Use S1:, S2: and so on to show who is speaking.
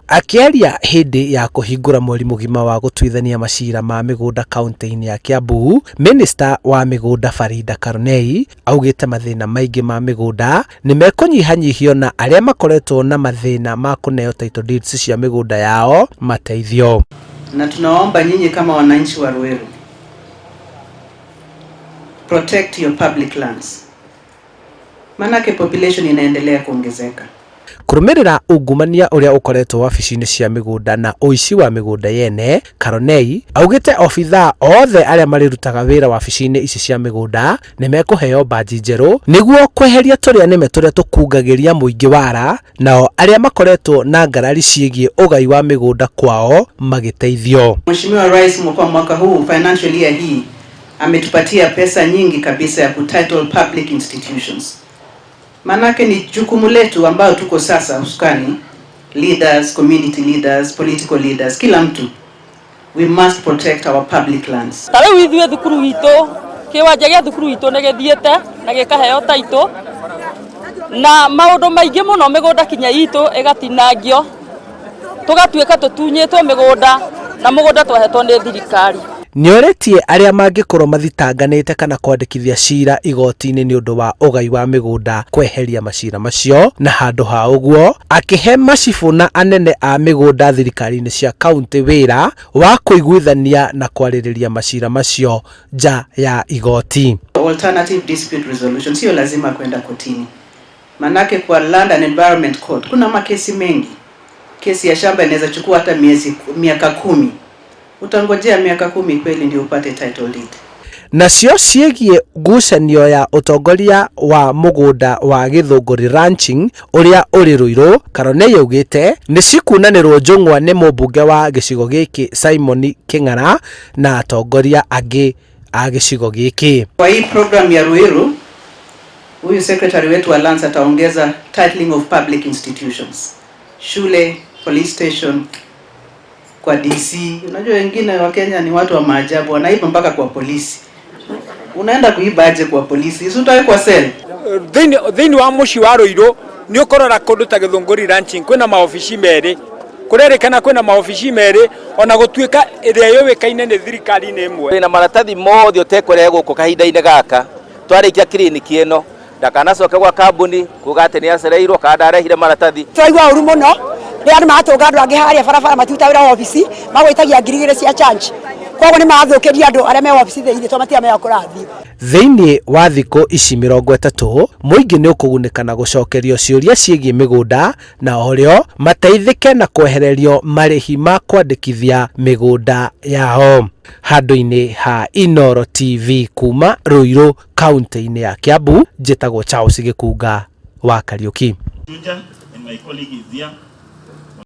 S1: Akĩaria hĩndĩ ya kũhingũra mweri mũgima wa gũtuithania macira ma mĩgũnda kaunti-inĩ ya Kiambu, Minista wa mĩgũnda Farida Karunei augĩte mathĩna maingĩ ma mĩgũnda nĩ mekũnyihanyihio na arĩa makoretwo na mathĩna ma kũneo title deeds cia mĩgũnda yao mateithio.
S2: Na tunawaomba nyinyi kama wananchi wa Ruiru, protect your public lands, manake population inaendelea kuongezeka.
S1: Kũrũmĩrĩra ungumania ũrĩa ũkoretwo wabici-inĩ cia mĩgũnda na ũici wa mĩgũnda yene, Karonei augĩte obithaa othe arĩa marĩrutaga wĩra wabici-inĩ ici cia mĩgũnda nĩ mekũheo mbanji njerũ nĩguo kweheria tũrĩa nĩme tũrĩa tũkungagĩria mũingĩ wara, nao arĩa makoretwo na ngarari ciĩgiĩ ũgai wa mĩgũnda kwao magĩteithio.
S2: Mheshimiwa Rais kwa mwaka huu, financial year hii, ametupatia pesa nyingi kabisa ya kutitle public institutions. Manake ni jukumu letu ambao tuko sasa usukani, leaders, community leaders, political leaders, kila mtu, we must protect our public lands.
S3: Ta rĩu ithuĩ thukuru witũ, kĩwanja gĩa thukuru witũ nĩ gĩthiĩte na gĩkaheo taitũ na maũndũ maingĩ mũno, mĩgũnda kinya itũ ĩgatinangio, tũgatuĩka tũtunyĩtwo mĩgũnda na mũgũnda twahetwo nĩ thirikari.
S1: Nĩorĩtie arĩa mangĩkorwo mathitanganĩte kana kwandĩkithia cira igoti-inĩ nĩ ũndũ wa ũgai wa mĩgũnda kweheria macira macio, na handũ ha ũguo akĩhe macibũ na anene a mĩgũnda thirikari-inĩ cia kaunti wĩra wa kũiguithania na kwarĩrĩria macira macio nja ya igoti.
S2: Alternative dispute resolution sio lazima kwenda kotini, manake kwa Land and Environment Court kuna makesi mengi. Kesi ya shamba inaweza chukua hata miezi miaka 10. Utangojea miaka 10 kweli ndio upate title deed?
S1: Nacio ciĩgiĩ ngucanio ya ũtongoria wa mũgũnda wa Gĩthũngũri Ranching ũrĩa ũrĩ Ruiru, Karonei augĩte nĩ cikunanĩrwo njũng'wa nĩ mũmbunge wa gĩcigo gĩkĩ Simon Kĩng'ara na atongoria angĩ a gĩcigo gĩkĩ.
S2: Kwa hii program ya Ruiru, huyu secretary wetu wa lands ataongeza titling of public institutions, shule, police station, kwa DC. Unajua wengine wa Kenya ni watu wa maajabu, wanaiba mpaka kwa polisi. Unaenda kuiba aje kwa polisi? Si utawekwa cell?
S4: Thĩinĩ wa mũciĩ wa Ruiru nĩ ũkorora kũndũ ta Gĩthũngũri Ranching kwĩna maobici merĩ, kũrerĩkana kwĩna maobici merĩ ona gũtuĩka ĩrĩa yũĩkaine nĩ thirikari nĩ ĩmwe.
S5: Na maratathi mothe ũtekũrehe gũkũ kahinda-inĩ gaka twarĩkia kiriniki ĩno, ndakanacoke gwa kambuni kuga atĩ nĩ acereirwo kana ndarehire maratathi.
S6: Tũraigua ũru mũno rĩrĩa andũ maratũnga andũ angĩ harĩa barabara matiruta wĩra wabici, magwĩtagia 2000 cia charge. Koguo nĩ marathũkĩria andũ arĩa me wabici thĩinĩ tondũ matiramenya kũrathiĩ.
S1: Thĩinĩ wa thikũ ici 30, mũingĩ nĩ ũkũgunĩka na gũcokerio ciũria ciĩgiĩ mĩgũnda na orĩo mateithĩke na kwehererio marĩhi ma kwandĩkithia mĩgũnda yao. Handũ-inĩ ha Inooro TV kuma Ruiru kaunti-inĩ ya Kiambu, njĩtagwo Charles Gĩkunga wa Kariũki.
S7: Juja and my colleague is here.